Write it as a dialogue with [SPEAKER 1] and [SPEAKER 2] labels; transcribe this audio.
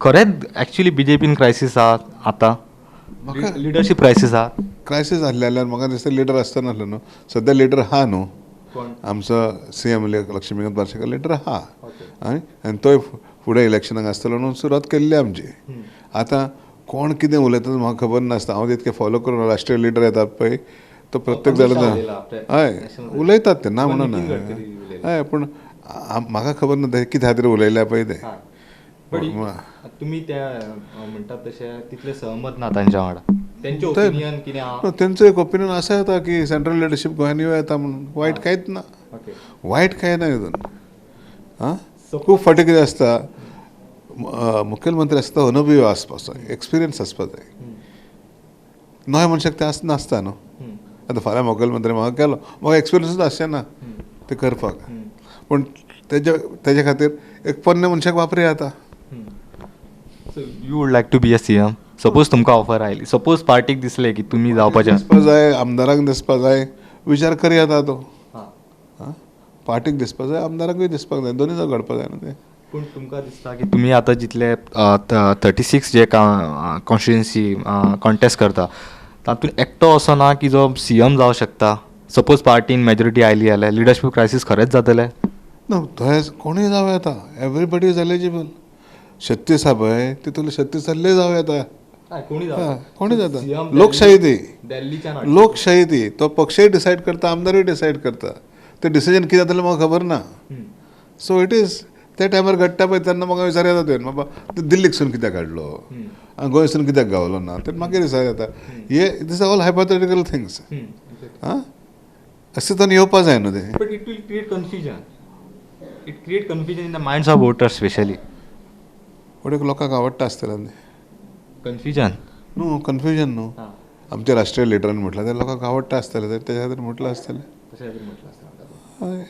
[SPEAKER 1] खरेंच actually बीजेपीन crisis आहा आतां, लिडरशीप क्रायसीस आहा.
[SPEAKER 2] क्रायसीस आसलें जाल्यार म्हाका दिसता लिडर आसता नासलो न्हू. सद्या लिडर आहा न्हू, आमचो सीएम लक्ष्मीकांत पार्सेकर लिडर आहा आनी तोय फुडें इलेक्शनाक आसतलो म्हणून सुरवात केल्ली आमची. आतां कोण कितें उलयता म्हाका खबर नासता, हांव तितकें फॉलो करून राष्ट्रीय लिडर येतात पळय तो प्रत्येक जाल्यार हय उलयतात ते, ना म्हणून हय, पूण म्हाका खबर ना ते कित्या खातीर उलयल्या पळय ते.
[SPEAKER 1] तुमी त्या म्हणटात तशें तितले सहमत ना तांच्या वांगडा, तेंचें ओपिनियन कितें आहा?
[SPEAKER 2] तेंचो एक ओपिनियन आसा येता की सेंट्रल लिडरशीप गोंयान येवं येता म्हणून. वायट कांयच ना, वायट कांय ना हितून. आं, खूब फावटी कितें आसता, मुखेलमंत्री आसता अनुभवी आसपाक जाय, एक्सपिरियन्स आसपाक जाय. नव्या मनशाक तें नासता न्हू. आतां फाल्यां मुखेलमंत्री म्हाका केलो, म्हाका एक्सपिरियन्सूच आसचें ना तें करपाक, पूण तेजे खातीर एक पोन्ने मनशाक वापरूं येता.
[SPEAKER 1] So you would like to be a CM? Suppose तुमकां ऑफर आयली, सपोज पार्टीक दिसलें की तुमी जावपाचें
[SPEAKER 2] दिसपा जाय, आमदारांक दिसपा जाय, विचार करूं येता तो. पार्टीक दिसपा जाय, आमदारांकूय दिसपाक जाय, दोनूय जाण घडपा जाय न्हू तें.
[SPEAKER 1] पूण तुमकां दिसता की तुमी आतां जितले 36 जे कॉन्स्टिट्युएन्सी कॉन्टेस्ट करता तातूंत एकटो असो ना की जो सीएम जावं शकता? सपोज पार्टीन मेजॉरिटी आयली जाल्यार लिडरशीप क्रायसीस खरेंच जातलें?
[SPEAKER 2] ना, थंय कोणूय जावं येता, एवरीबडी is eligible. 36 आहा पळय तितूंतले 36 जाल्ले जावं येता, कोणूय जाता. लोकशाही ती, लोकशाही ती, तो पक्षय डिसायड करता, आमदारूय डिसायड करता. ते डिसिजन कितें जातलें म्हाका खबर ना. सो it is त्या टायमार घडटा पळय तेन्ना म्हाका विचार येता तुवें, बाबा तूं दिल्लीकसून कित्याक हाडलो, गोंयसून कित्याक गावलो ना, ते मागीर विचार येता. हे these are all hypothetical things. आं, अस्तित्वान येवपा जाय न्हू तें.
[SPEAKER 1] But it will create confusion, it create confusion in the minds of voters specially.
[SPEAKER 2] पूण एक लोकांक आवडटा आसतलें तें
[SPEAKER 1] कन्फ्युजन
[SPEAKER 2] न्हू, कन्फ्युजन न्हू. आमच्या राष्ट्रीय लिडरान म्हटलां तें लोकांक आवडटा आसतलें, तेज्या खातीर म्हटलां आसतलें.
[SPEAKER 1] तशें म्हटलां.
[SPEAKER 2] हय.